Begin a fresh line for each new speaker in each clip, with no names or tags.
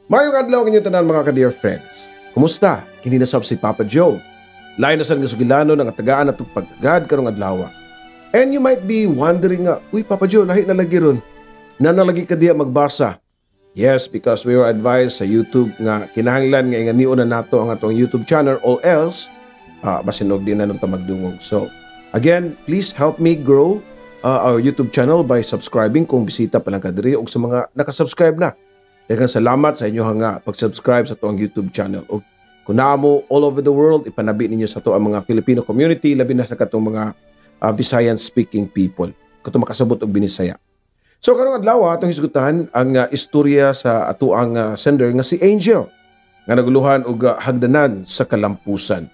Maayong adlaw ang inyong tanan, mga ka-dear friends. Kumusta? Kini na sab si Papa Joe. Lain na sad nga sugilano nga tagaan natong pagtagad karong adlaw. And you might be wondering nga, "Uy, Papa Joe, lahi na lagi ron. Naa na lagi ka diya magbasa." Yes, because we were advised sa YouTube nga kinahanglan nga inganion na nato ang atong YouTube channel or else basin og di na nung ta magdungog. So, again, please help me grow our YouTube channel by subscribing kung bisita pa lang ka diri ug sa mga nakasubscribe na. Daghang salamat sa inyong nga pag-subscribe sa atoang YouTube channel. Ug kung naa mo all over the world, ipanabi ninyo sa ato ang mga Filipino community, labi na sa katong mga Visayan speaking people. Katong makasabot og Binisaya. So karong adlaw, atong hisgutan ang istorya sa atoang sender nga si Angel nga naguluhan og hagdanan sa kalampusan.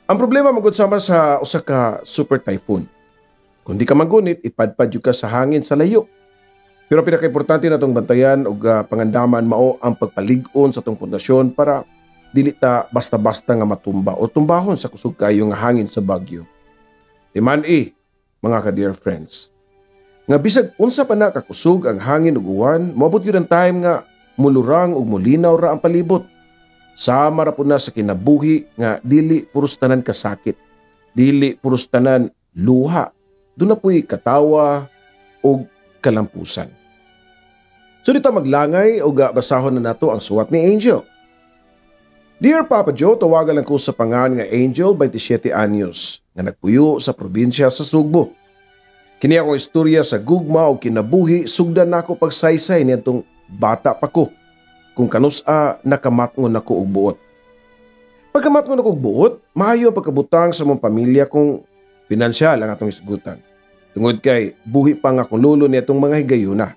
Ang problema magud sama sa usa ka super typhoon. Kung di ka magunit, ipadpad jud ka sa hangin sa layo. Pero pinakaimportante natong bantayan og pangandaman mao ang pagpalig-on sa atong pundasyon para dili ta basta-basta nga matumba o tumbahon sa kusog kayo nga hangin sa bagyo. Timan-i, mga ka-dear friends, nga bisag unsa pa na kakusog ang hangin ug uwan, moabot gyud ang time nga mulurang ug mulinaw ra ang palibot. Sama ra pud na sa kinabuhi nga dili puros tanan kasakit, dili puros tanan luha. Duna puy katawa ug kalampusan. So dito maglangay o basahon na nato ang suwat ni Angel. Dear Papa Joe, tawagan lang ko sa pangan nga Angel, 27 anyos, nga nagpuyo sa probinsya sa Sugbo. Kini akong istorya sa gugma o kinabuhi, sugdan nako pagsaysay niadtong bata pa ko, kung kanus-a nakamatngon nako og buot. Pagkamatngon ako og buot, maayo ang pagkabutang sa among pamilya kung pinansyal ang atong isgutan. Tungod kay buhi pa nga akong lolo niadtong mga higayuna.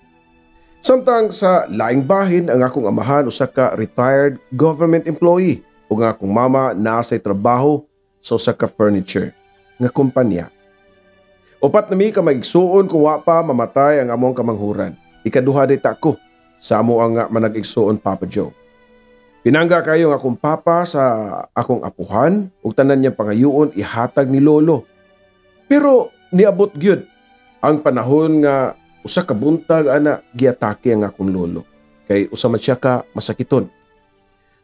Samtang sa laing bahin, ang akong amahan usa ka retired government employee ug ang akong mama naa sa trabaho sa usa ka furniture nga kumpanya. Upat na mi ka maigsuon kung wa pa mamatay ang among kamanghuran. Ikaduha dita ko sa amo ang manag-igsuon, Papa Joe. Pinangga kayo ang akong papa sa akong apuhan ug tanan niyang pangayuon ihatag ni lolo. Pero niabot gyud ang panahon nga usa ka buntag ana giatake ang akong lolo kay usa man siya ka masakiton.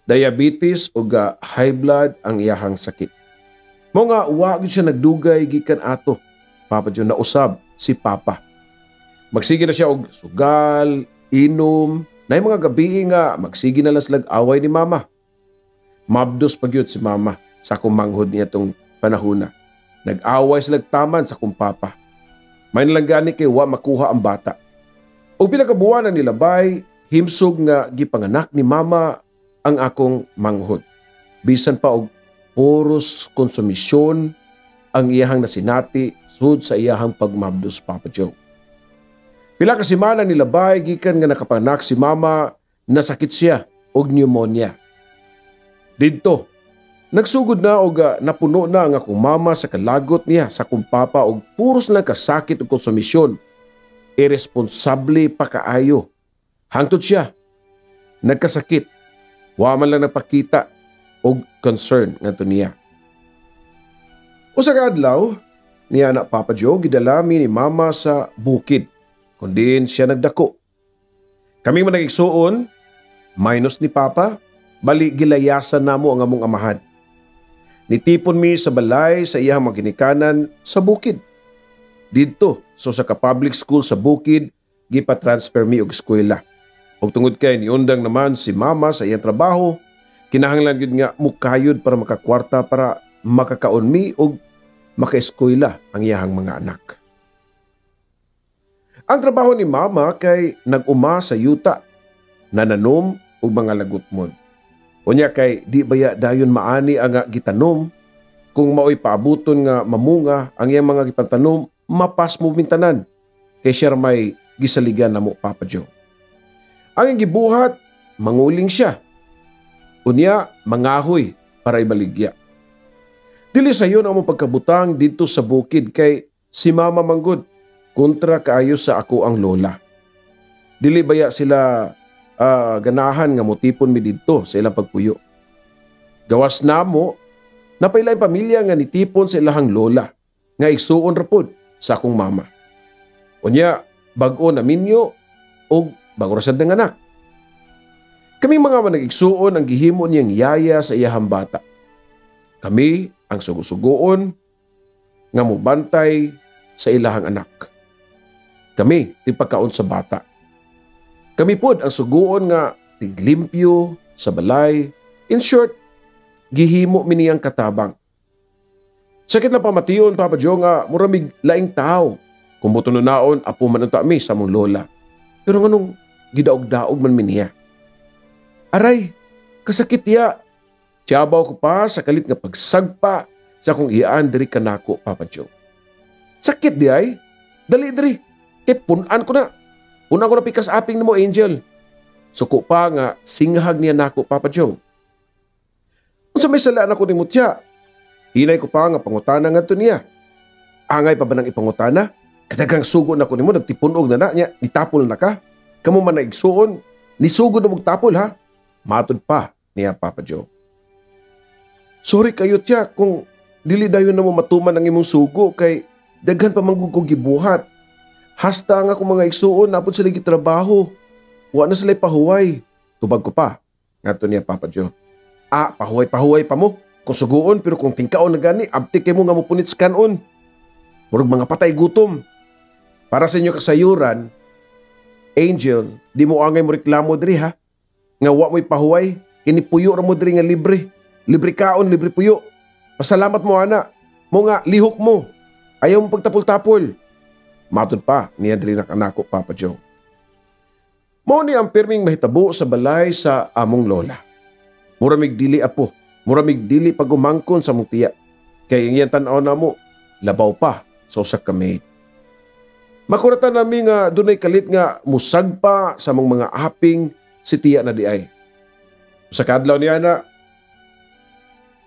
Diabetes ug high blood ang iyahang sakit. Mao nga wa gyud siya nagdugay gikan ato. Papa Joe, nausab si Papa. Magsige na siya og sugal, inom, na mga gabi nga magsige na lang sila away ni Mama. Mabdos pa gyud si Mama sa akong manghod niya tong panahona. Nag-away sila taman sa akong papa. May nalang gani kay wa makuha ang bata. Og pila ka buwan ang nilabay, himsog nga gipanganak ni Mama ang akong manghod. Bisan pa og puros konsumisyon ang iyahang nasinati sud sa iyahang pagmabdos, Papa Joe. Pila ka semana nilabay gikan nga nakapanganak si Mama, nasakit siya og pneumonia. Didto, nagsugod na og napuno na ang akong mama sa kalagot niya sa akong papa og puros lang kasakit ug konsumisyon. Iresponsable pa kaayo. Hangtod siya nagkasakit. Wa man lang nagpakita og concern ngadto niya. Usa ka adlaw niya na, Papa Joe, gidala mi ni Mama sa bukid kun diin siya nagdako. Kami man nag-igsuon, minus ni Papa, bali gilayasan namo ang among amahan. Nitipon mi sa balay sa iyang mga ginikanan sa bukid. Didto, so sa ka public school sa bukid, gipa-transfer mi og eskwela. Og tungod kay niundang naman si Mama sa iyang trabaho, kinahanglan gyud nga mukayod para makakwarta para makakaon mi og makaeskwela ang iyahang mga anak. Ang trabaho ni Mama kay nag-uma sa yuta, nananom og mga lagutmon. Unya kay di baya dayon maani ang gitanom, kung maoy paabuton nga mamunga ang iyang mga gipantanom, mapasmo mintanan kay siya may gisaligan namo, Papa Joe. Ang iyang gibuhat, manguling siya. Unya mangahoy para ibaligya. Dili sayon ang among pagkabutang didto sa bukid kay si Mama manggod kontra kaayo sa ako ang lola. Dili baya sila ganahan nga motipon mi didto sa ilang pagpuyo. Gawas namo, napailay pamilya nga nitipon sa ilahang lola nga igsuon ra pod sa akong mama. Unya, bag-o na minyo og bago ra sad nanganak. Kaming mga manag-igsuon ang gihimo niyang yaya sa iyahang bata. Kami ang sugo-sugoon nga mobantay sa ilahang anak. Kami tigpakaon sa bata. Kami pod ang suguon nga tiglimpyo sa balay. In short, gihimo mi niyang katabang. Sakit lang pamation, Papa Joe, nga muramig laing tao. Kung buto naon, apo man unta mi sa among lola. Pero nganong gidaog-daog man mi niya? Aray, kasakit ya. Tiyabaw ko pa sa kalit nga pagsagpa sa akong iyaan diri kanako, Papa Joe. Sakit di ay. Dali diri. Kay punan ko na. Punan ko na pikas aping nimo, Angel. Suko pa nga singhag niya nako, Papa Joe. Unsa may sala nako nimo, tiya? Hinay ko pa nga pangutana ngadto niya. Angay pa ba nang ipangutana? Kadagang sugo na ko nimo, nagtipunog na na niya, nitapol na ka. Kamo man na igsuon, nisugod na mong tapol ha. Matod pa niya, Papa Joe. Sorry kayo, tiya, kung dili dayon na mo matuman ang imong sugo kay daghan pa man gud kong gibuhat. Hasta nga akong mga igsuon napod sila gitrabaho. Wa na sila pahuway. Tubag ko pa ngadto niya, Papa Joe. Ah, pahuway-pahuway pa mo. Kung suguon, pero kung tingkaon na gani, abtik kay mo nga mopunit sa kanon. Murag mga patay gutom. Para sa inyo kasayuran, Angel, di mo angay mo reklamo diri ha. Nga wa mo'y pahuway, kini puyo ra mo diri nga libre. Libre kaon, libre puyo. Pasalamat mo ana. Mo nga lihok mo. Ayaw mo pagtapol-tapol. Matod pa niya diri na kanako, Papa Joe. Mao ni ang pirming mahitabo sa balay sa among lola. Muramig dili apo. Muramig dili pagumangkon sa mong tiya. Kay ang iyang tan-aw namo, labaw pa sa usa ka maid. Makuratan nami nga dunay kalit nga musagpa sa among mga aping si tiya na di ay. Sa kadlaw niya na,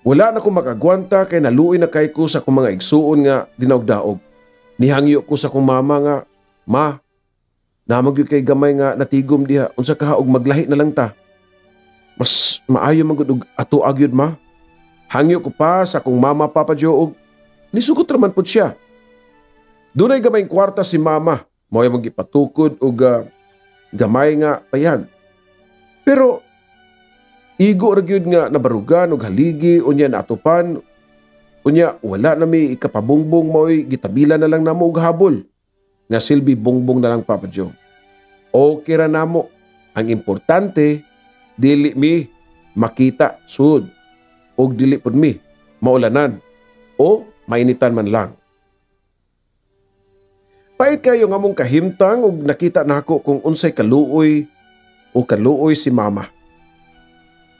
wala na ko makagwanta kay naluoy na kay ko sa akong mga igsuon nga dinaog-daog. Nihangyo ko sa akong mama nga, "Ma, namag kay gamay nga natigom diha, unsa kaha og maglahi na lang ta. Mas maayo man gud og ato agyud, ma." Hangyo ko pa sa akong mama, Papa Joe, og nisugot raman pud siya. Dunay gamay kwarta si mama, mao among gipatukod og gamay nga payag. Pero igo ra gyud nga nabarugan og haligi, unya naatupan, unya wala na mi ikapabungbong, mao'y gitabila na lang namo og habol. Nga silbi bungbong na lang, Papa Joe. Okay ra namo. Ang importante dili mi makita sud og dili pud mi maulanan o mainitan man lang. Pait kayo nga mong kahimtang og nakita nako kung unsay kaluoy o kaluoy si mama.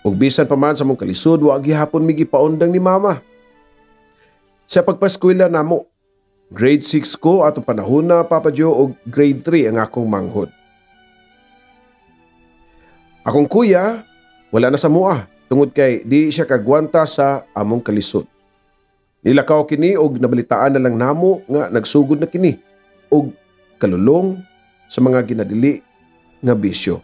Og bisan pa man sa mong kalisod, wa gihapon mi gipaundang ni mama. Sa pagpaskwela namo, grade 6 ko atong panahon na, Papa Joe, og grade 3 ang akong manghod. Akong kuya, wala na sa mua tungod kay di siya kagwanta sa among kalisod. Nilakaw kini og nabalitaan na lang namo nga nagsugod na kini og kalulong sa mga ginadili nga bisyo.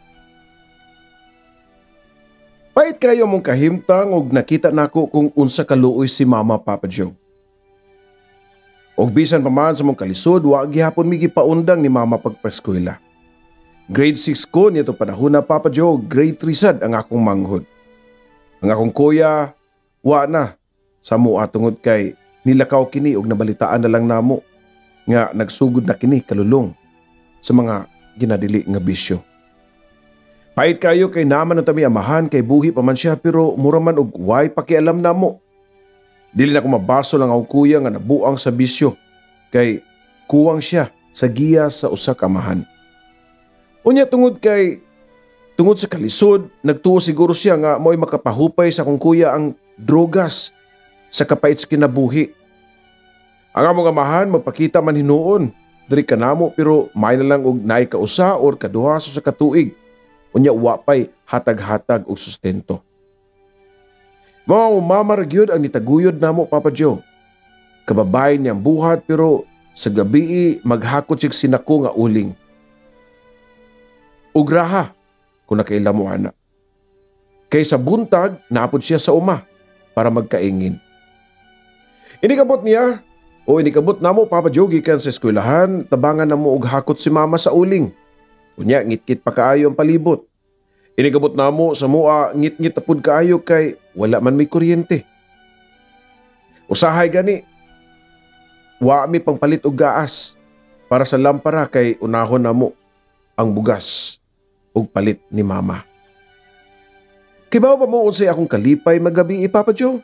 Pait kayo mong kahimtang og nakita nako kung unsa kaluoy si mama, Papa Joe. Og bisan pa man sa mong kalisod, wa gihapon mi gipaundang ni mama pagpaskwela. Grade 6 ko nito panahon na, Papa Joe, grade 3 sad ang akong manghod. Ang akong kuya, wa na sa mua tungod kay nilakaw kini og nabalitaan na lang namo nga nagsugod na kini kalulong sa mga ginadili nga bisyo. Pait kayo kay naman ang tami amahan kay buhi pa man siya pero mura man og way pakialam namo. Dili na ko mabaso lang akong kuya nga nabuang sa bisyo kay kuwang siya sa giya sa usa ka amahan. Unya tungod sa kalisod, nagtuo siguro siya nga mo'y makapahupay sa akong kuya ang drogas sa kapait sa kinabuhi. Ang among amahan magpakita man hinuon diri kanamo pero may na lang og naay kausa or kaduha sa katuig. Unya wa pay hatag-hatag og sustento. Mao mama ra gyud ang nitaguyod namo, Papa Joe. Kababay niyang buhat pero sa gabi maghakot siya sinako nga uling. Ugraha kung nakaila mo ana. Kay sa buntag naapod siya sa uma para magkaingin. Inikabot niya o inikabot namo, Papa Joe, gikan sa eskwelahan, tabangan namo og hakot si mama sa uling. Unya ngitkit pa kaayo ang palibot. Inig-abot namo sa mua, ngit-ngit na pud kaayo kay wala man may kuryente. Usahay gani, wa mi pangpalit og gaas para sa lampara kay unahon namo ang bugas ug palit ni mama. Kibaw ba mo unsay akong kalipay magabi, Papa Joe?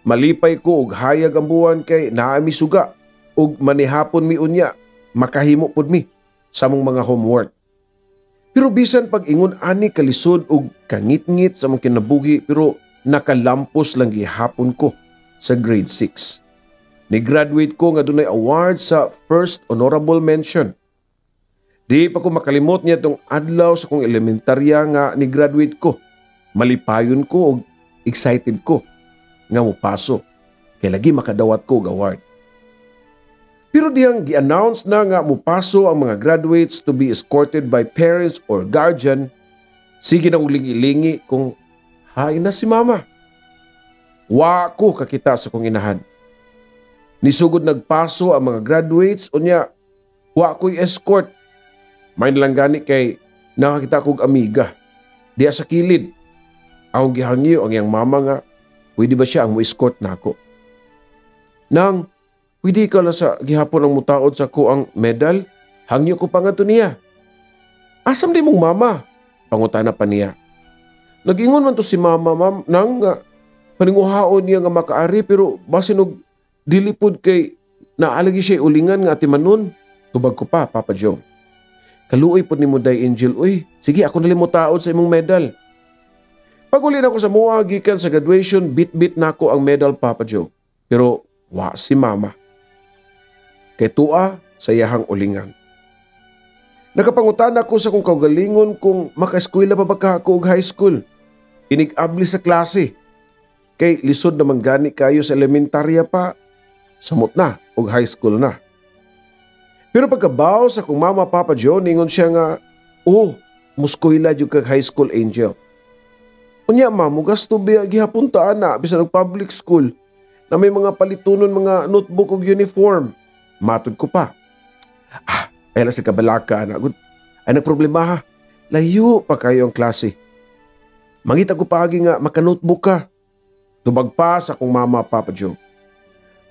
Malipay ko og hayag ang buwan kay naa mi suga ug manihapon mi unya, makahimo pud mi sa among mga homework. Pero bisan pag ingon ani kalisod og kangitngit sa among kinabuhi, pero nakalampos lang gihapon ko sa grade 6. Ni-graduate ko nga dunay award sa first honorable mention. Di pa ko makalimot niya tong adlaw sa kong elementarya nga ni-graduate ko. Malipayon ko og excited ko nga mopaso kay lagi makadawat ko og award. Pero diyang gi-announce na nga mupaso ang mga graduates to be escorted by parents or guardian, sige na kong lingi-lingi kung hain na si mama. Wa ko kakita sa kong inahan. Nisugod nagpaso ang mga graduates, unya wa ko'y escort. May lang gani kay nakakita kog amiga diya sa kilid. Akong gihangyo ang iyang mama nga pwede ba siya ang mo-escort nako. Nang pwede ka lang sa gihapon ang mutaod sa ko ang medal, hangyo ko pa nga to niya. Asam di mong mama? Pangutana pa niya. Nag-ingon man to si mama, ma'am, nang paninguhaon niya nga makaari, pero basin og dili pod kay naalagi siya ulingan nga atimanon. Tubag ko pa, Papa Joe. Kaluoy pod nimo day, Angel, uy. Sige, ako nalimutaod sa imong medal. Pag-uli na ako sa mua, gikan sa graduation, bit-bit na ako ang medal, Papa Joe. Pero wa si mama. Kay tua sa iyahang ulingan. Nakapangutan ako sa kong kaugalingon kung makaeskwela pa ba ka ako og high school. Inig-abli sa klase. Kay lisod naman gani kayo sa elementarya pa, samot na og high school na. Pero pagkabaw sa kong mama, Papa Joe, ningon siya nga, oh, muskwela jud kag high school, Angel. Unya ma, mugasto biya gihapon ta ana bisan og public school na may mga palitunon, mga notebook og uniform. Matod ko pa. Ah, ay lang sa kabalaka, anak. Good. Ay nagproblema ha. Layo pa kayo ang klase. Mangita ko paagi nga maka-notebook ka. Tubag pa sa akong mama, Papa Joe.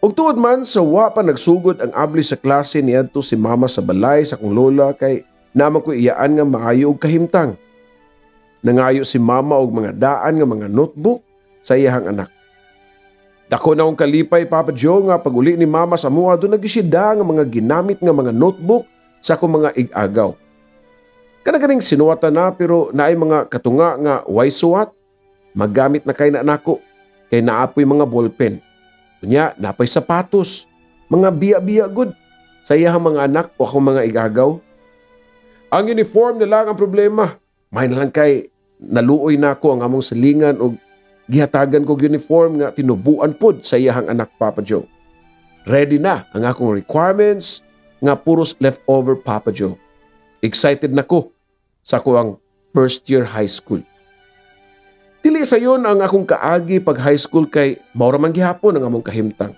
Ug tuod man sa wa pa nagsugod ang abli sa klase, niadto si mama sa balay sa akong lola kay naman ko iyaan nga maayo og kahimtang. Nangayo si mama og mga daan nga mga notebook sa iyahang anak. Dako na akong kalipay, Papa Joe, nga pag-uli ni mama sa mua, doon nagisida nga mga ginamit nga mga notebook sa akong mga ig-agaw. Kana ganing sinuwatan na pero naay mga katunga nga way suwat, magamit na kay na nako kay naapoy mga ballpen. Unya, napay sapatos, mga biya-biya good sa iyahang mga anak o akong mga igagaw. Ang uniform nila ang problema. May na lang kay naluoy na ako ang among silingan og gihatagan kog uniform nga tinubuan pod sa iyahang anak, Papa Joe. Ready na ang akong requirements nga puros leftover, Papa Joe. Excited na ko sa ako ang first year high school. Dili sayon ang akong kaagi pag high school kay mao ra man gihapon ang among kahimtang.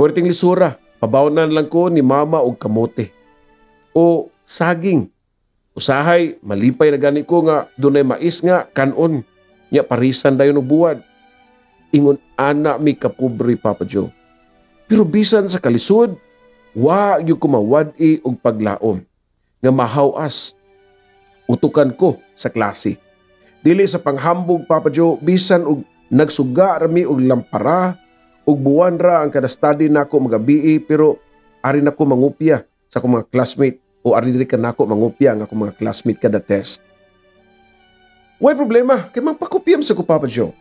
Puwerteng lisura, pabawnan lang ko ni mama og kamote o saging. Usahay, malipay na gani ko nga dunay mais nga kanon. Nya parisan dayon og buwad. Ingon ana mi kapobre, Papa Joe. Pero bisan sa kalisod, wa gyud ko mawad-i og paglaom nga mahawas utukan ko sa klase. Dili sa panghambog, Papa Joe, bisan og nagsuga rami og lampara og buwan ra ang kada study nako magabii, pero ari nako mangupya sa akong mga classmate o ari diri kanako mangupya ang akong mga classmate kada test. Way problema kay mangpakopyam sa ko, Papa Joe.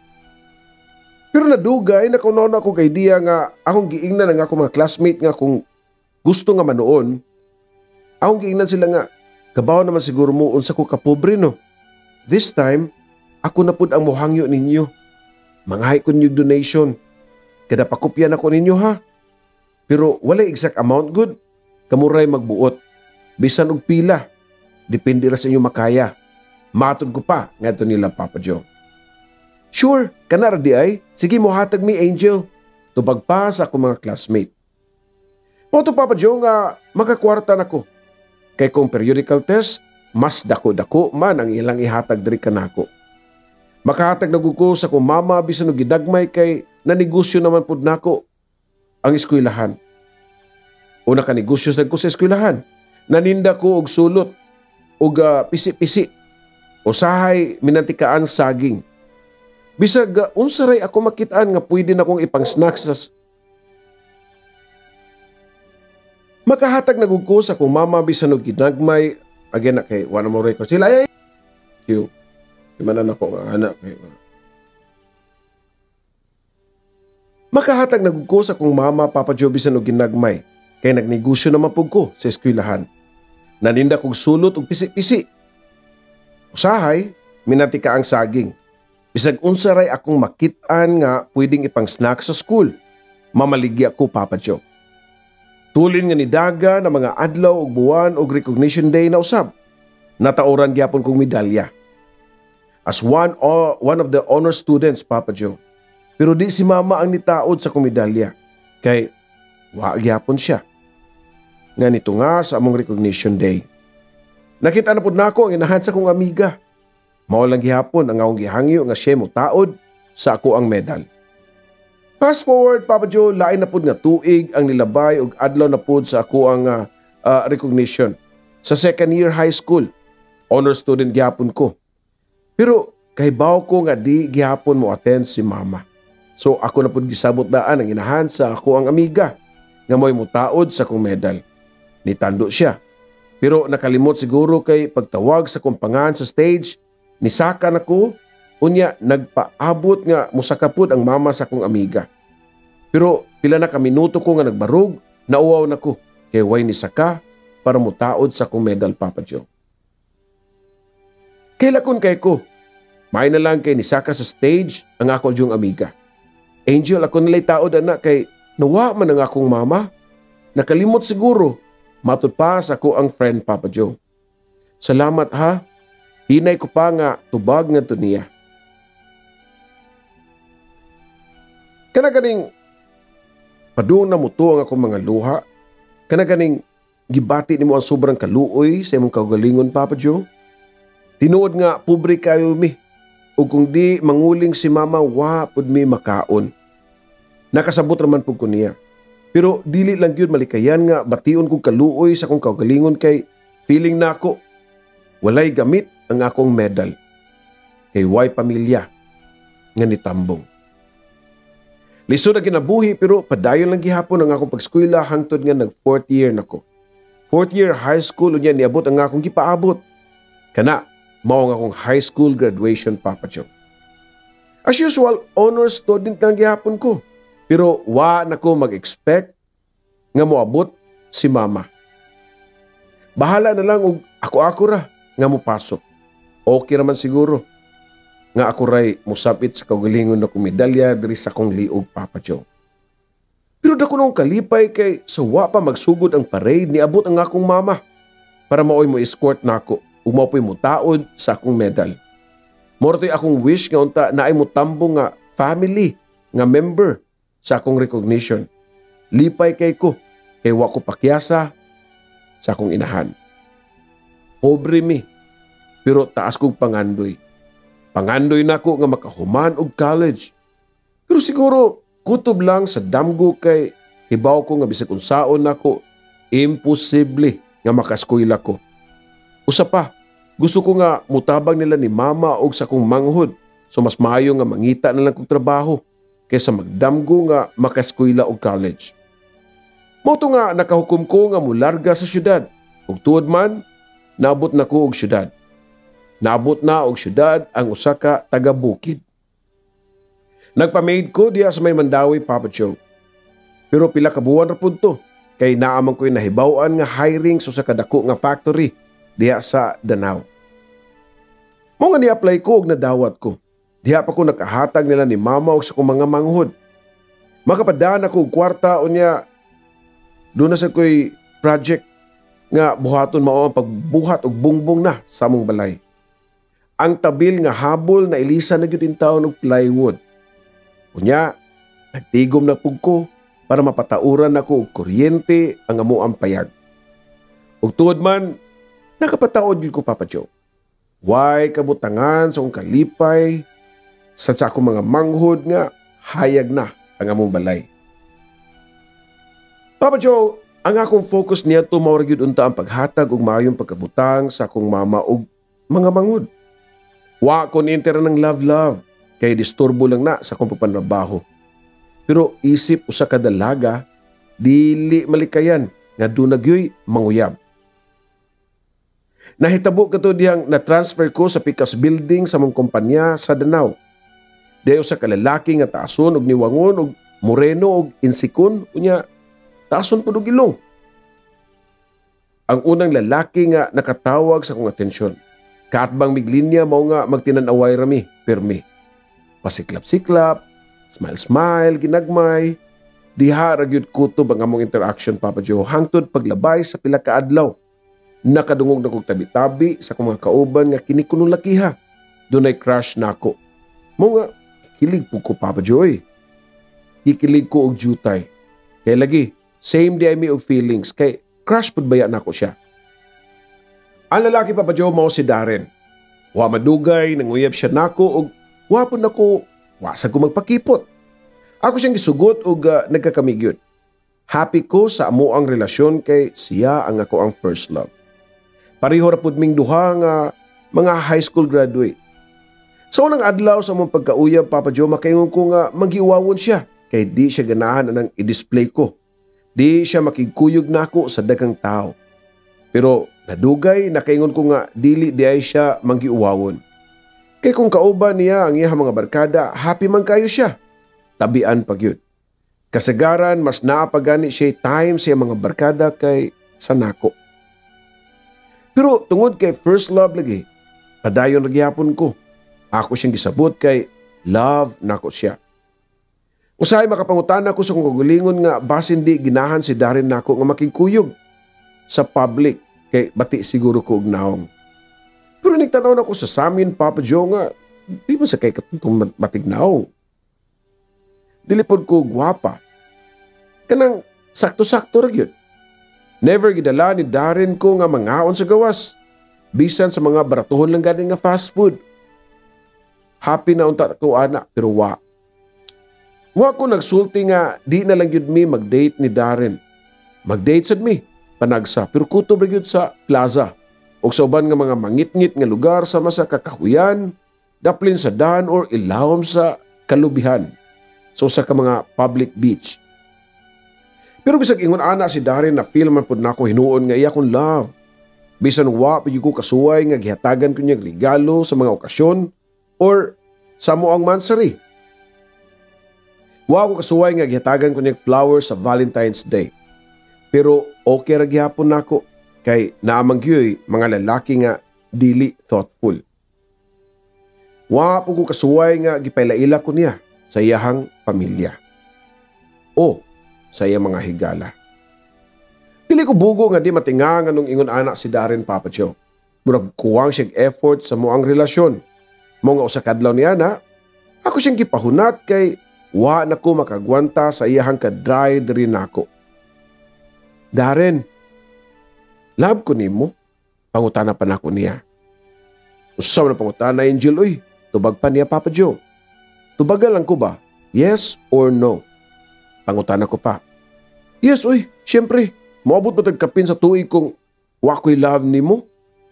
Pero nadugay nakauna ako kay idea nga akong giingnan ang akong mga classmate nga kung gusto nga manuon, akong giingnan sila nga kabaw naman siguro mo unsa ko kapobre, no. This time, ako na pud ang mohangyo ninyo. Manghay ko ninyo donation. Kada pakopya na ko ninyo ha. Pero walay exact amount good. Kamuray magbuot. Bisan og pila. Depende ra sa inyo makaya. Matod ko pa ngadto nila, Papa Joe. Sure, kana ra di ay. Sige, mohatag mi, Angel. Tubag pa sa akong mga classmate. Mao to, Papa Joe, nga makakwarta nako. Kay kung periodical test, mas dako-dako man ang ilang ihatag diri kanako. Makahatag na gud ko sa akong mama bisan og gidagmay kay nanegosyo naman pud nako ang eskwelahan. O nakanegosyo sad ko sa eskwelahan. Naninda ko og sulot og pisi-pisi. Usahay minantikaan saging. Bisag unsa ray ako makitaan nga pwede na kong ipang snacks sa. Makahatag na gud ko sa akong mama bisan og ginagmay. Again na kay wala mo record sila ay. You. Di man na ako nga anak kay. Makahatag na gud ko sa akong mama, Papa Joe, bisan og ginagmay kay nagnegosyo naman pud ko sa eskwelahan. Naninda kog sulot og pisi-pisi. Usahay minatika ang saging. Bisag unsa ray akong makit-an nga pwedeng ipang snack sa school. Mamaligya ko, Papa Joe. Tulin nga nidaga na mga adlaw og buwan og recognition day na usab. Natauran gyapon kong medalya. As one of the honor students, Papa Joe. Pero di si mama ang nitaod sa kong medalya. Kay wa gyapon siya. Nga nito nga sa among recognition day. Nakita na pud nako ang inahan sa kong amiga. Mao lang gihapon ang akong gihangyo nga siya motaod sa ako ang medal. Fast forward, Papa Joe, lain na pud nga tuig ang nilabay og adlaw na pud sa ako ang recognition. Sa second year high school, honor student gihapon ko. Pero kahibaw ko nga di gihapon mo attend si mama. So ako na pud gisabot daan ang inahan sa ako ang amiga nga mo'y mutaod sa akong medal. Nitando siya. Pero nakalimot siguro kay pagtawag sa kumpangan sa stage, nisaka na ko. Unya, nagpaabot nga musaka pud ang mama sa akong amiga. Pero pila na ka minuto ko nga nagbarog, nauwaw na ko. Kay way nisaka para mutaod sa akong medal, Papa Joe. Kailakon kay ko, may na lang kay nisaka sa stage ang ako yung amiga. Angel, ako nilay taod ana kay nawa man ang akong mama. Nakalimot siguro, matud pa sa ako ang friend, Papa Joe. Salamat ha, hinay ko pa nga tubag nga to niya. Kana ganing padung na muto ang akong mga luha. Kana ganing gibati nimo ang sobrang kaluoy sa imong kaugalingon, Papa Joe. Tinuod nga pobre kayo mi. Ug kung di manguling si mama, wa pud mi makaon. Nakasabot raman pud ko niya. Pero dili lang gyud malikayan nga bation kog kaluoy sa akong kaugalingon kay feeling nako walay gamit ang akong medal. Kay way pamilya nga nitambong. Lisod ang kinabuhi pero padayon lang gihapon ang akong pagskwela hangtod nga nag fourth year nako. Fourth year high school unya niabot ang akong gipaabot. Kana mao ang akong high school graduation, Papa Joe. As usual, honor student lang gihapon ko. Pero wa nako mag-expect nga moabot si mama. Bahala na lang og ako-ako ra nga mopasok. Okay raman siguro nga ako ray mosapit sa kaugalingon na medalya diri sa akong liog, Papa Joe. Pero dako nung kalipay kay sa wa pa magsugod ang parade niabot ang akong mama para maoy mo escort nako ug mao po'y motaod sa akong medal. Mao to'y akong wish nga unta naay motambong nga family nga member sa akong recognition. Lipay kay ko kay wa ko pakyasa sa akong inahan. Pobre mi pero taas kog pangandoy. Pangandoy nako nga makahuman og college. Pero siguro kutob lang sa damgo kay hibaw ko nga bisag unsaon nako imposible nga makaskwela ko. Usa pa, gusto ko nga mutabang nila ni mama og sa akong manghod. So mas maayo nga mangita na lang kog trabaho kaysa magdamgo nga makaskwela og college. Mao to nga nakahukom ko nga mularga sa syudad. Ug tuod man, naabot na ko og syudad. Naabot na og syudad ang usa ka taga-bukid. Nagpa-maid ko diha sa may Mandawi, Papa Joe. Pero pila ka buwan ra pud to kay naa man ko'y nahibaw-an nga hiring sa usa ka dako nga factory diha sa Danao. Mao nga ni-apply ko og nadawat ko. Diha pa ko nakahatag nila ni mama og sa akong mga manghod. Makapadaan ako og kwarta unya doon na sa ko'y project nga buhaton mao ang pagbuhat og bungbong na sa among balay. Ang tabil nga habol na ilisa na gyud intawon og plywood. Unya, nagtigom na pug ko para mapatauran nako og kuryente ang amo ang payag. Ug tuod man, Nakapataod gyud ko, Papa Joe. Way kabutangan sa akong kalipay sa akong mga manghod nga hayag na ang among balay. Papa Joe, ang akong focus niya mao ra gyud unta ang paghatag og maayong pagkabutang sa akong mama og mga manghod. Wa ko ni-enter ng love love kay disturbo lang na sa akong pagpanrabaho. Pero isip usa ka dalaga, dili malikayan nga duna gyoy manguyab. Nahitabo kato dihang na-transfer ko sa Picas Building sa mong kumpanya sa Danao. Diay usa ka lalaki nga taason og niwangon og moreno og insikon, unya taason pud og ilong. Ang unang lalaki nga nakatawag sa akong atensyon. Kaatbang miglinya mao nga magtinan-away rami, pirmi. Pasiklap-siklap, smile-smile, ginagmay. Diha ra gyud kutob ang among interaction, Papa Joe, hangtod paglabay sa pila ka adlaw. Nakadungog na kog tabi-tabi sa akong mga kauban nga kini kunong lakiha. Dunay crush nako. Mao nga kilig pud ko, Papa Joe. Gikilig ko og jutay. Kay lagi same di ay mi og feelings kay crush pud baya nako siya. Ang lalaki, Papa Joe, mao si Darren. Wa madugay nanguyab siya nako og wa pud nako, wa sa ko magpakipot. Ako siyang gisugot og nagkakami gyud. Happy ko sa amo ang relasyon kay siya ang ako ang first love. Pareho ra pud ming duha nga mga high school graduate. Sa unang adlaw sa among pagkauyab, Papa Joe, makaingon ko nga manggiuwawon siya kay di siya ganahan anang i-display ko. Di siya makigkuyog nako sa daghang tao. Pero nadugay nakaingon ko nga dili di ay siya manggiuwawon. Kay kung kauban niya ang iyang mga barkada, happy man kayo siya. Tabian pa gyud. Kasagaran mas naa pa gani siya time sa iyang mga barkada kay sa nako. Pero tungod kay first love lagi, padayon ra gihapon ko. Ako siyang gisabot kay love nako siya. Usahay makapangutana ko sa kong kaugalingon nga basin di ginahan si Darren nako nga makigkuyog sa public kay bati siguro ko og naong. Pero nagtanaw na ko sa samin, Papa Joe, nga di ba sa kay katong matignaong. Dili pod ko gwapa. Kanang sakto-sakto ra gyud. Never gidala ni Darren ko nga mangaon sa gawas. Bisan sa mga baratuhon lang gani nga fast food. Happy na unta ko ana, pero wa. Wa ko nagsulti nga di na lang gyud mi mag-date ni Darren. Mag-date sad mi panagsa, pero kutob ra gyud sa plaza o sa uban nga mga mangitngit nga lugar sama sa kakahuyan, daplin sa daan or ilawom sa kalubihan. So sa ka mga public beach. Pero bisag ingon ana si Darren, na feel man pud nako hinuon nga iya kong love. Bisan wa pa ko kasuway nga gihatagan ko niya regalo sa mga okasyon or sa moang mansari. Wa ko kasuway nga gihatagan ko niya flowers sa Valentine's Day. Pero okay ra gihapon nako kay naamang gyuy mga lalaki nga dili thoughtful. Wa po ko kasuway nga gipailaila ko niya sa iyahang pamilya o sa iyang mga higala. Dili ko bugo nga di matinga nga nung ingon ana si Darren, Papa Joe. Murag kuwang siyang effort sa moang relasyon. Mo nga usa ka adlaw niya na, ako siyang gipahunat kay wa na ko makagwanta sa iyahang ka-dry diri nako. "Darren, love ko nimo?" Pangutana pa nako niya. "Usa man pangutana, Angel, uy?" Tubag pa niya, Papa Joe. "Tubagal lang ko ba? Yes or no?" Pangutana ko pa. "Yes, uy, syempre. Moabot mo tagkapin sa tuig kung wa ko'y love nimo?"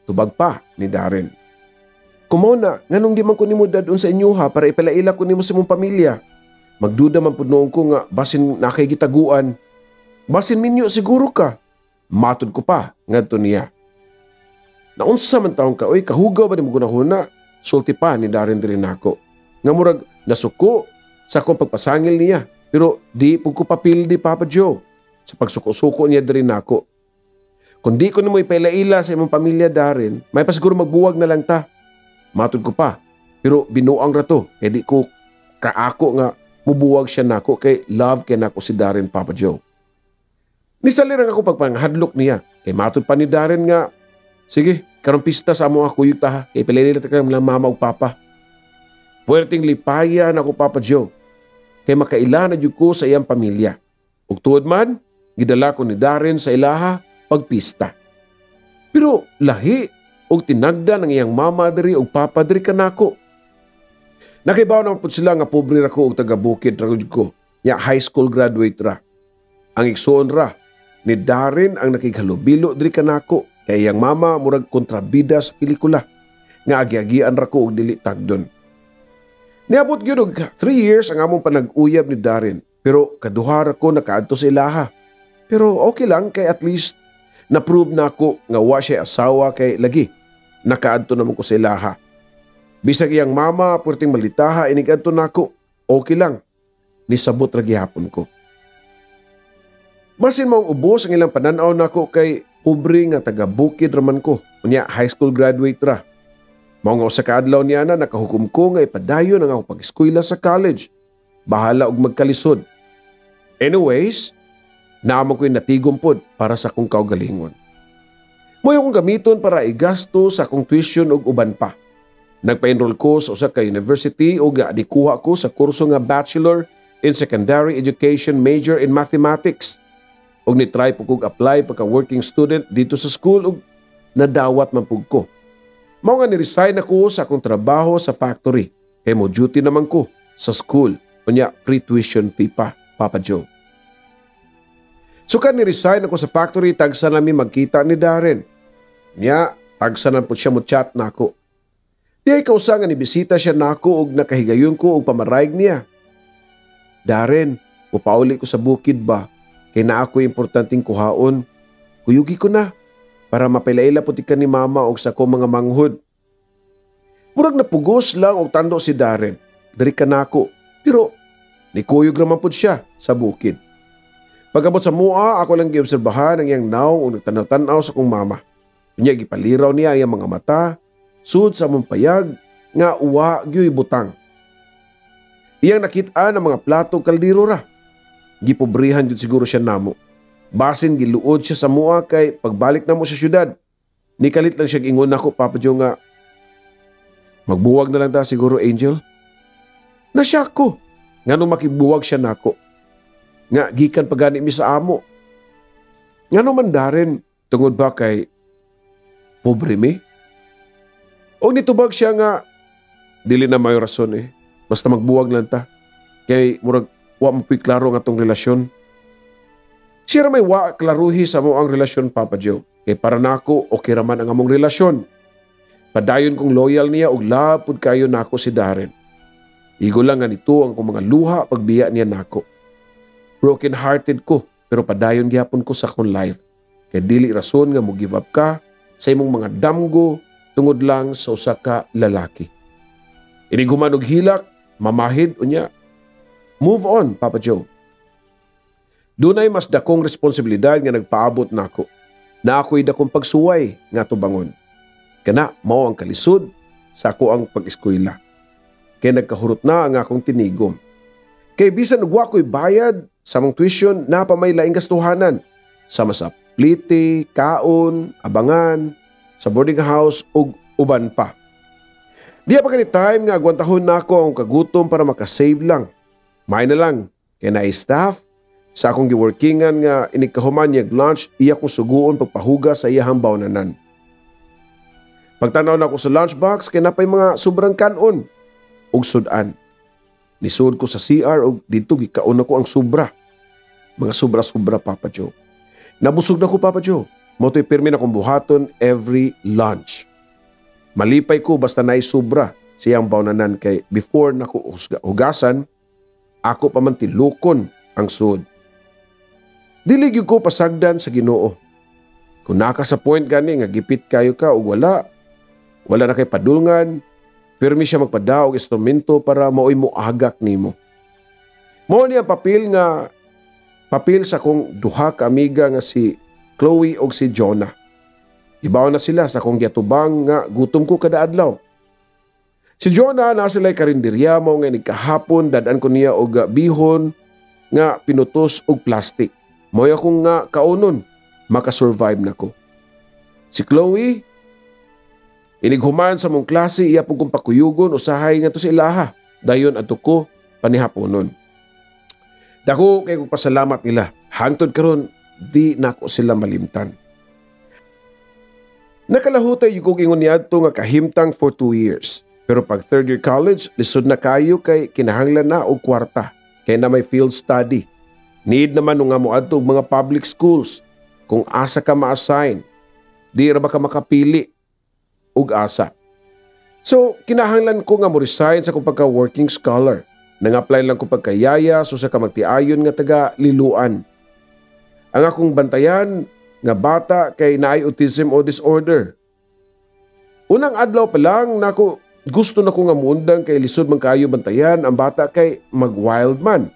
Tubag pa ni Darren. "Kumo na, nganong di man ko nimo dadon sa inyo ha para ipalaila ko nimo sa imong pamilya? Magduda man pud noon ko nga basin na kay gitaguan. Basin minyo siguro ka." Matod ko pa ngadto niya. "Naunsa man taong ka oy, kahugaw ba nimo gunahuna?" Sulti pa ni Darren diri nako. Nga murag nasuko sa akong pagpasangil niya. Pero di pud ko papildi, Papa Joe, sa pagsuko-suko niya diri nako. "Kung di ko nimo ipailaila sa imong pamilya, Darren, may pa siguro magbuwag na lang ta." Matod ko pa. Pero binuang ra to. Kay di ko kaako nga mubuwag siya nako kay love kay nako si Darren, Papa Joe. Nisali lang ako pagpanghadlok niya. Kay matod pa ni Darren nga, "Sige, karong pista sa amo ako kuyog ta ha. Kay ipailaila ta lang mama ug papa." Puwerteng lipaya nako, Papa Joe. Kay makaila na jud ko sa iyang pamilya. Ug tuod man, gidala ko ni Darren sa ilaha pagpista. Pero lahi og tinagda ng iyang mama diri og papa diri kanako. Nakibaw naman pud sila nga pobre ra ko og taga bukid ra gud ko. Nya high school graduate ra. Ang igsuon ra ni Darren ang nakighalubilo diri kanako kay iyang mama murag kontrabida sa pelikula nga agi-agian ra ko og dili tagdon. Niabot gyud og 3 years ang among panag-uyab ni Darren, pero kaduha ra ko nakaadto sa ilaha. Pero okay lang kay at least na-prove na ako nga wa siya asawa kay lagi nakaadto naman ko sa ilaha. Bisag iyang mama purting malitaha inigadto nako, okay lang. Nisabot ra gihapon ko. Masin maong ubos ang ilang pananaw nako kay pobre nga taga bukid raman ko. Unya high school graduate ra. Mao nga usa ka adlaw niya na nakahukom ko nga ipadayon ang akong pag-eskwela sa college. Bahala og magkalisod. Anyways, naa man ko'y natigom pod para sa akong kaugalingon. Mo'y akong gamiton para igasto sa akong tuition ug uban pa. Nagpa-enroll ko sa usa ka university ug gikuha ko sa kurso nga Bachelor in Secondary Education major in Mathematics. Ug ni-try po kog apply pagka working student dito sa school ug nadawat man pug ko. Mao nga ni-resign ako sa akong trabaho sa factory. Kay mo duty naman ko sa school. Unya free tuition fee pa, Papa Joe. So kan ni-resign ako sa factory, tagsa nami magkita ni Darren. Nya, tagsa na po siya mo chat na ako. Di ay kausa nga nibisita siya nako og nakahigayon ko og pamarayg niya. Darren, mupauli ko sa bukid ba? Kay naa ko'y importanteng kuhaon. Kuyugi ko na para mapailaila po ka ni mama og sa ko mga manghod. Murag napugos lang og tando si Darren. Diri ka nako. Pero nikuyog raman pud siya sa bukid. Pag-abot sa mua, ako lang giobserbahan ang iyang naong og nagtanaw-tanaw sa kong mama. Unya gipaliraw niya ang iyang mga mata, sud sa among payag nga wa gyoy butang. Iyang nakit-an ang mga plato kaldero ra. Gipobrihan jud siguro siya namo. Basin giluod siya sa mua kay pagbalik namo sa syudad. Nikalit lang siya ingon nako, Papa Joe, nga magbuwag na lang ta siguro, Angel. Nasyak ko nganong makibuwag siya nako. Nga gikan pa gani mi sa amo. Ngano man Darren, tungod ba kay pobre mi? O nitubag siya nga dili na may rason eh. Basta magbuwag lang ta. Kay murag wa mo puy klaro nga tong relasyon. Siya ra may wa klaruhi sa mo ang relasyon, Papa Joe. Kay para nako okay ra man ang among relasyon. Padayon kong loyal niya og love pud kayo nako si Darren. Igo lang nga nito ang akong mga luha pagbiya niya nako. Broken hearted ko pero padayon gihapon ko sa akong life. Kay dili rason nga mo give up ka sa imong mga damgo tungod lang sa usa ka lalaki. Inig human og hilak, mamahid unya. Move on, Papa Joe. Dunay mas dakong responsibilidad nga nagpaabot nako. Na ako'y dakong pagsuway nga tubangon. Kana mao ang kalisod sa ako ang pag-eskwela. Kay nagkahurot na ang akong tinigom. Kay bisan og wa ko'y bayad sa among tuition, naa pa may laing gastuhanan. Sama sa plite, kaon, abangan, sa boarding house ug uban pa. Diya pa kani time nga agwantahon nako ang kagutom para makasave lang. May na lang kay na staff sa akong giworkingan nga inig kahuman niya lunch, iya kong suguon pagpahugas sa iyahang bawnanan. Pagtanaw nako sa lunchbox kay napay mga sobrang kanon ug sudan. Nisud ko sa CR ug didto gikaon nako ang sobra. Mga sobra-sobra, Papa Joe. Nabusog na ko, Papa Joe. Mao to'y pirmi na kong buhaton every lunch. Malipay ko basta naay sobra siyang bawnanan kay before nako hugasan, ako pa man tilukon ang sud. Dili gyud ko pasagdan sa Ginoo. Kung naka sa point gani nga gipit kayo ka ug wala na kay padulngan, pirmi siya magpadaog instrumento para maoy moagak nimo. Mao ni ang papel nga papel sa akong duha ka amiga nga si Chloe og si Jonah. Ibaw na sila sa akong giatubang nga gutom ko kada adlaw. Si Jonah na sila'y karinderya mao nga nagkahapon dad-an ko niya og bihon nga pinutos og plastic. Mo'y akong nga kaunon, makasurvive na ko. Si Chloe, inighuman sa mong klase, iya pong kong pakuyugon usahay nga to sa ilaha. Dayon adto ko panihaponon. Dako kay kong pasalamat nila. Hangtod karon di nako sila malimtan. Nakalahutay gyud kog ingon niadto nga kahimtang for 2 years. Pero pag third year college, lisod na kayo kay kinahanglan na og kwarta. Kay na may field study. Need naman nga moadto og mga public schools kung asa ka ma-assign. Di ra ba ka makapili og asa. So, kinahanglan ko nga mo resign sa akong pagka-working scholar. Nang-apply lang ko pagkayaya so sa ka magtiayon nga taga Liloan. Ang akong bantayan nga bata kay naay autism o disorder. Unang adlaw pa lang nako, gusto na ko nga muundang kay lisod man kayo bantayan ang bata kay mag-wild man.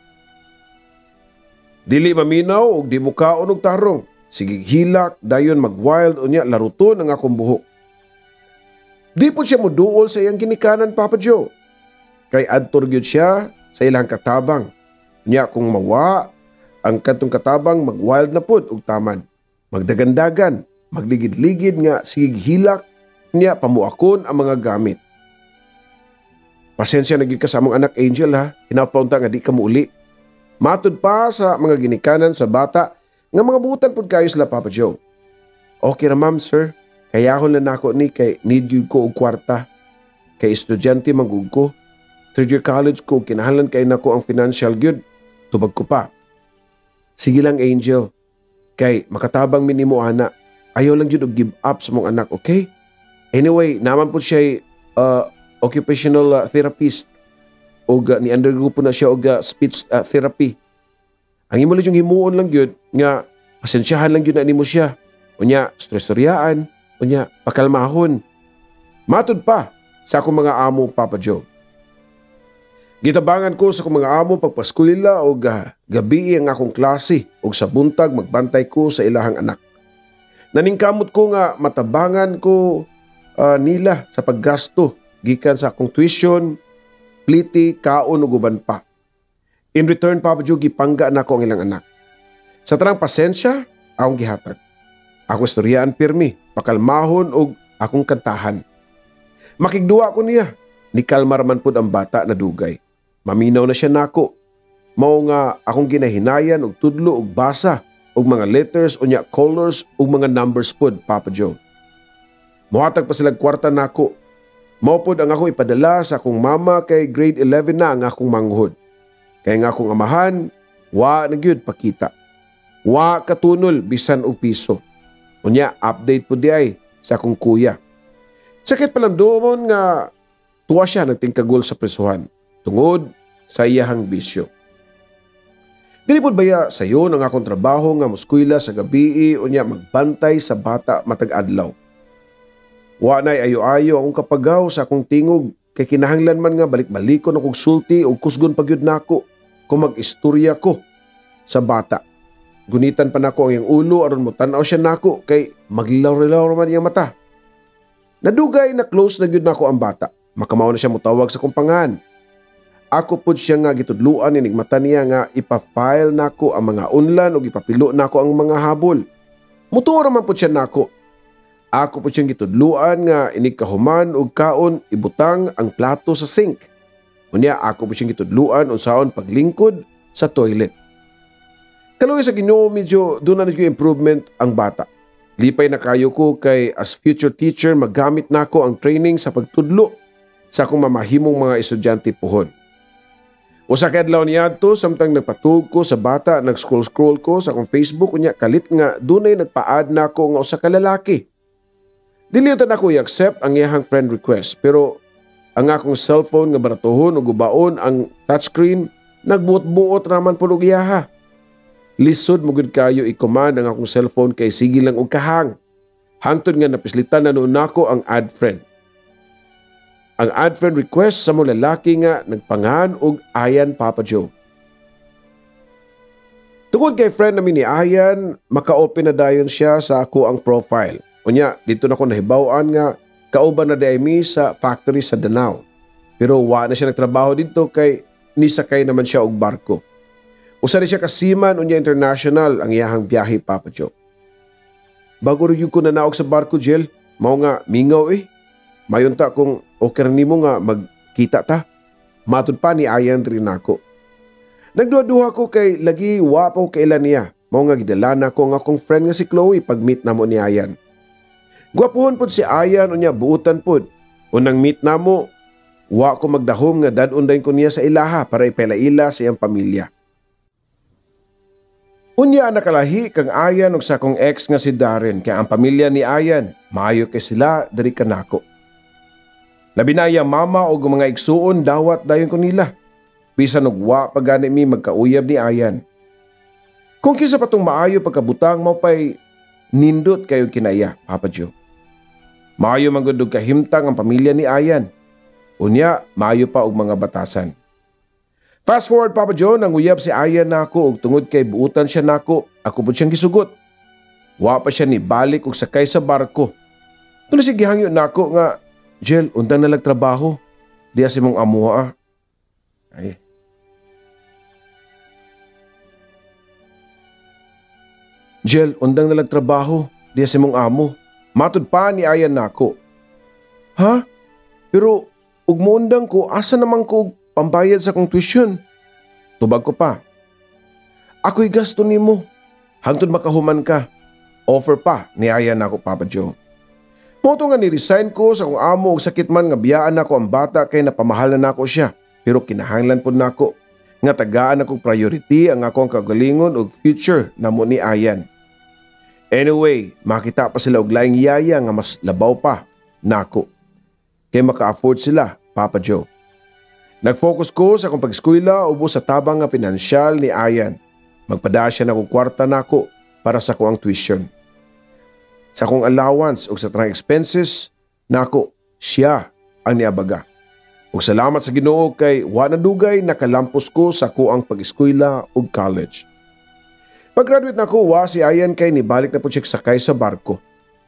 Dili maminaw og di mukaon og tarong. Sige hilak, dayon mag-wild, unya laruton ang akong buhok. Di po siya muduol sa iyang ginikanan, Papa Joe. Kay adto gyud siya sa ilang katabang. Unya kung mawa ang kadtong katabang, mag-wild na pud og taman. Magdagandagan, magligid-ligid nga sige hilak niya, pamuakon ang mga gamit. "Pasensya na gyud ka sa among anak, Angel, ha. Hinaut pa unta nga di ka muuli." Matud pa sa mga ginikanan sa bata nga mga buutan pud kayo sila, Papa Joe. "Okay ra, ma'am, sir. Kayahon lang nako ni kay need gyud ko og kwarta. Kay estudyante man gud ko. Third year college ko, kinahanglan kay nako ang financial gyud." Tubag ko pa. "Sige lang, Angel. Kay makatabang mi nimo ana. Ayaw lang jud og give up sa mong anak, okay? Anyway, naman po siya occupational therapist og ni undergo po na siya og speech therapy. Ang imo lang yung himuon lang gyud nga pasensyahan lang gyud na nimo siya. Unya stresoryaan, unya pakalmahon." Matud pa sa akong mga amo, Papa Joe. Gitabangan ko sa akong mga amo pagpaskwela og gabi ang akong klase ug sa buntag magbantay ko sa ilahang anak. Naningkamot ko nga matabangan ko nila sa paggasto gikan sa akong tuition, pliti, kaon ug uban pa. In return, Papa Joe, gipangga nako ang ilang anak. Sa tanang pasensya, akong gihatag. Ako istoryaan pirmi, pakalmahon og akong kantahan. Makigduwa ko niya. Nikalma man pud ang bata na dugay. Maminaw na siya nako. Mao nga akong ginahinayan og tudlo og basa og mga letters, unya colors ug mga numbers pud, Papa Joe. Mohatag pa sila kwarta nako. Mao pod ang ako ipadala sa akong mama kay grade 11 na ang akong manghod. Kay nga akong amahan, wa na gyud pakita. Wa katunol bisan og piso. Unya update po di ay sa akong kuya. Sakit palamduon nga tuwa siya nagtingkagol sa presuhan tungod sa iyahang bisyo. Dili pod baya sayo ang akong trabaho nga muskwela sa gabi unya magbantay sa bata matag adlaw. Wa nay ayo-ayo akong kapagaw sa akong tingog kay kinahanglan man nga balik-balikon akong sulti ug kusgon pa gyud nako kung mag-istorya ko sa bata. Gunitan pa nako ang iyang ulo aron mo-tan-aw siya nako kay maglilaw-lilaw man iyang mata. Nadugay na close na gyud nako ang bata. Makamao na siya motawag sa kumpangan. Ako pud siya nga gitudluan inig mata niya nga ipa-file nako ang mga unlan ug ipapilo nako ang mga habol. Mutuo raman pud siya nako. Ako pud siyang gitudluan nga inig kahuman og kaon, ibutang ang plato sa sink. Unya ako pud siyang gitudluan unsaon paglingkod sa toilet. Kaluoy sa Ginoo, medyo duna na improvement ang bata. Lipay na kayo ko kay as future teacher, magamit nako ang training sa pagtudlo sa akong mamahimong mga estudyante puhon. Usa ka adlaw niadto, samtang nagpatug ko sa bata, nag-scroll-scroll ko sa akong Facebook, unya kalit nga dunay nagpa-add nako nga usa ka lalaki. Dili unta nako i-accept ang iyahang friend request, pero ang akong cellphone nga baratuhon ug gubaon ang touchscreen, nagbuot-buot raman pud og iyaha. Lisod mo gud kayo i-command ang akong cellphone kay sige lang og kahang. Hangtod nga napislitan na nuon nako ang add friend. Ang add friend request sa mo lalaki nga nagpangan og Ayan, Papa Joe. Tungod kay friend namin ni Ayan, maka-open na dayon siya sa ako ang profile. Unya, dito na ko nahibaw-an nga kauban na diay mi sa factory sa Danao. Pero wa na siya nagtrabaho dito kay nisakay naman siya og barko. Usa ni siya ka seaman, unya international ang iyahang biyahe, Papa Joe. "Bago ra ko nanaog sa barko, Jel, mao nga mingaw eh. Maayo unta kung okay ra nimo nga magkita ta." Matud pa ni Ayan diri nako. Nagduha-duha ko kay lagi wa pa ko kaila niya. Mao nga gidala nako ang akong friend nga si Chloe pag meet namo ni Ayan. Gwapuhon pod si Ayan unya buutan pod. Unang meet namo, wa ko magdahom nga dad-on dayon ko niya sa ilaha para ipailaila sa iyang pamilya. Unya nakalahi kang Ayan og sa akong ex nga si Darren kay ang pamilya ni Ayan maayo kay sila diri kanako. Labi na iyang mama og mga igsuon dawat dayon ko nila. Bisan og wa pa gani mi magkauyab ni Ayan. Kung kinsa pa tong maayo pagkabutang mao pay nindot kayo kinaya, Papa Joe. Maayo man gud og kahimtang ang pamilya ni Ayan. Unya maayo pa og mga batasan. Fast forward, Papa Joe, nanguyab si Ayan nako og tungod kay buutan siya nako, ako pud siyang gisugot. Wa pa siya ni balik og sakay sa barko. Tulo siya gihangyo nako nga, Jel, undang na trabaho. Diya si mong amuha. Ay. Jel, undang na trabaho. Diya si mong amo. Matud pa ni Ayan nako. Ha? Pero ug muundang ko, asa naman ko pambayad sa akong tuition? Tubag ko pa. Ako'y gasto nimo. Hangtod makahuman ka. Offer pa ni Ayan nako, Papa Joe. Moto nga ni-resign ko sa akong amo og sakit man nga biyaan nako ang bata kay napamahal na nako siya. Pero kinahanglan pud nako nga tagaan akong priority ang akong kagalingon og future namo ni Ayan. Anyway, makita pa sila og laing yaya nga mas labaw pa nako. Kay maka-afford sila, Papa Joe. Nag-focus ko sa akong pag-eskwela ubos sa tabang nga pinansyal ni Ayan. Magpada siya na akong kwarta nako para sa akong tuition. Sa akong allowance o sa tanang expenses nako, siya ang niabaga. Ug salamat sa Ginoo kay wa na dugay nakalampos ko sa akuang pag-eskwela ug college. Pag-graduate nako, wa si Ayan kay nibalik na po siya sakay sa barko.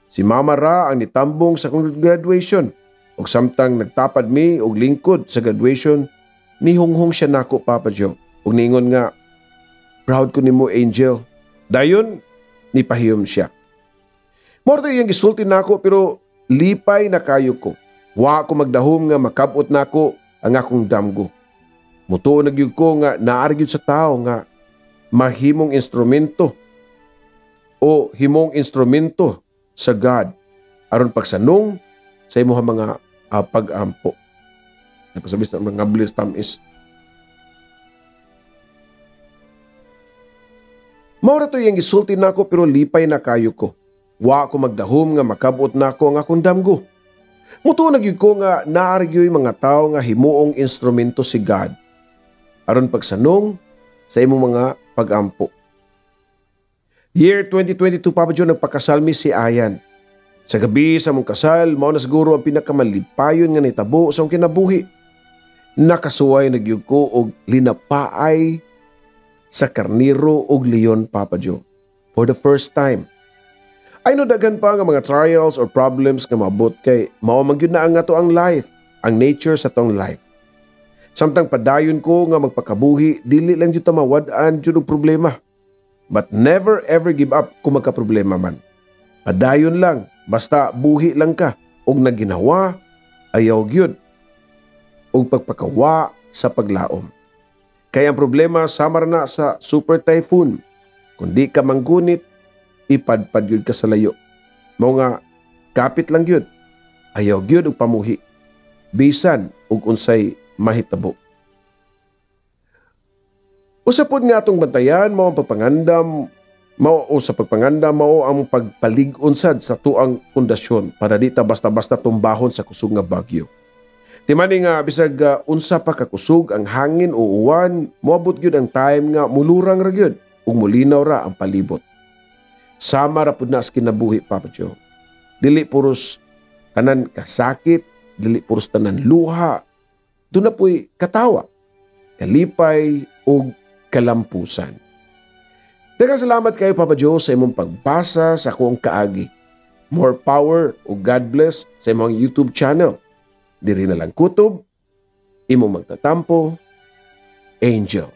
Si Mama ra ang nitambong sa akong graduation. Ug samtang nagtapad mi og lingkod sa graduation, nihunghong siya nako, Papa Joe. Ug niingon nga, proud ko nimo, Angel. Dayon, nipahiyom siya. Morto iyang gisulti nako pero lipay na kayo ko. Wa ko magdahom nga makabot nako ang akong damgo. Mutuo na gyud ko nga naa gyud sa tao nga mahimong instrumento o himong instrumento sa God aron pagsanong sa imong mga pag-ampo. Napasabis na mga bliss tamis. Mao ra to iyang gisulti nako pero lipay na kayo ko. Wa ko magdahom nga makabot nako ang akong damgo. Mutuo na gyud ko nga naa gyud mga tawo nga himuong instrumento si God aron pagsanong sa imong mga pag-ampo. Year 2022, Papa Joe, nagpakasal mi si Ayan. Sa gabi sa mong kasal, mao na siguro ang pinakamalipayon nga nitabo sa akong kinabuhi. Nakasuway na gyud ko og linapaay sa karniro og leon, Papa Joe, for the first time. Ay no, daghan pa nga mga trials or problems nga maabot kay mao man gyud na ang ato ang life, ang nature sa tong life. Samtang padayon ko nga magpakabuhi, dili lang jud ta mawad-an jud og problema. But never ever give up kung magka-problema man. Padayon lang, basta buhi lang ka og naginawa, ayaw gyud og pagpakawa sa paglaom. Kay ang problema samar na sa super typhoon. Kung di ka manggunit, ipadpad gyud ka sa layo. Mao nga kapit lang gyud, ayaw gyud og pamuhi bisan og unsay mahitabo. Usa pod nga atong bantayan mao ang pagpangandam, mao o sa pagpangandam mao ang pagpalig-on sad sa tuang pundasyon para di ta basta-basta tumbahon sa kusog nga bagyo. Timani nga bisag unsa pa ka kusog ang hangin o uwan, moabot gyud ang time nga mulurang ra gyud ug mulinaw ra ang palibot. Sama ra pud na sa kinabuhi, Papa Joe. Dili puros tanan kasakit, dili puros tanan luha. Doon na po'y katawa, kalipay ug kalampusan. Daghang salamat kayo, Papa Joe, sa imong pagbasa sa akong kaagi. More power ug God bless sa imong YouTube channel. Diri na lang kutob, imong magtatampo, Angel.